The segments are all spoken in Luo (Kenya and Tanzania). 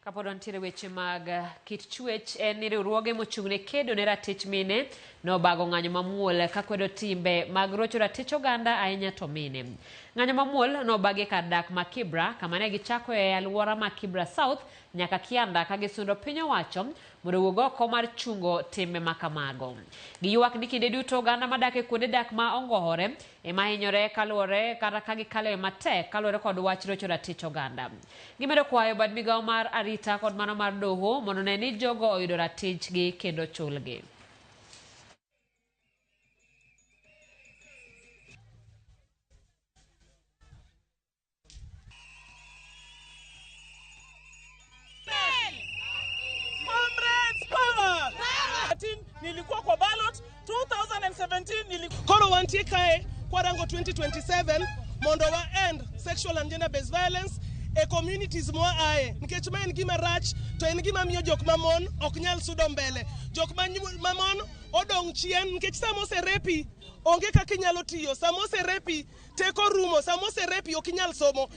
Kapod wantiere weche mag kit chuech en ni riwruoge mochung' ne kedo ne ratich mine nobago ng'anyo mamuol kakwedo timbe mag rocho ratich oganda ahinya to mine. Ng'anyo mamuol nobagi e kar dak ma Kibra kama ne gichako e alwora ma Kibra South nyaka Kianda ka gisundo piny owacho mondo owuog oko mar chungo timbe ma kamago. Giywak ni kinde duto oganda madak e kuonde dak ma ongohore ema hinyore kaluwore kata ka gikaloe matek kaluwore kod wach rocho ratich oganda. Gimedo kwayo bad migawo mar arita kod mano mar doho mondo one ni jogo oyudo ratichgi kendo chulgi. Comrades power! Nilikuwa kwa ballot 2017 nilikuwa Koro wantie kae kwarango 2027 mondo wa end sexual and gender based violence e communities mwaaye nikech ma en gima rach to en gima miyo jok mamon ok nyal sudo mbele jok mamon odong' chien nikech sama oserepi onge kaka inyalo tiyo sama oserepi teko rumo sama oserepi ok inyal somo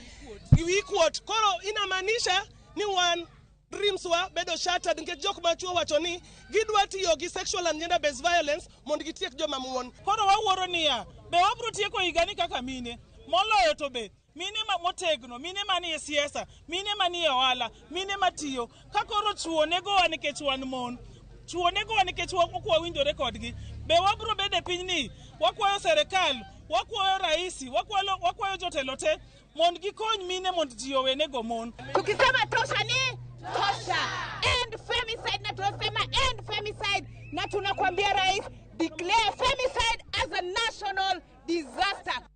wiyi kuot koro inamaanisha ni wan dreams wa bedo shattered nikech jok machuo wacho ni gidwa tiyo gi sexual and gender based violence mondo gitiek joma mon. Koro wawuoro niya, be wabro tieko higani kaka mine? Moloyo to be mine ma motegno, mine manie siasa, mine manie ohala, mine matiyo. Ka koro chuo negowa nikech wan mon, chuo negowa nikech ok wawinjore kodgi, be wabro bedo e pinyni? Wakwayo serikal, wakwayo raisi, wakwayo jotelo te mondo gikony mine mondo ji owe nego mon. Tukisema tosha ni tosha. End femicide na tunasema end femicide na tunakwambia rais, declare femicide as a national disaster.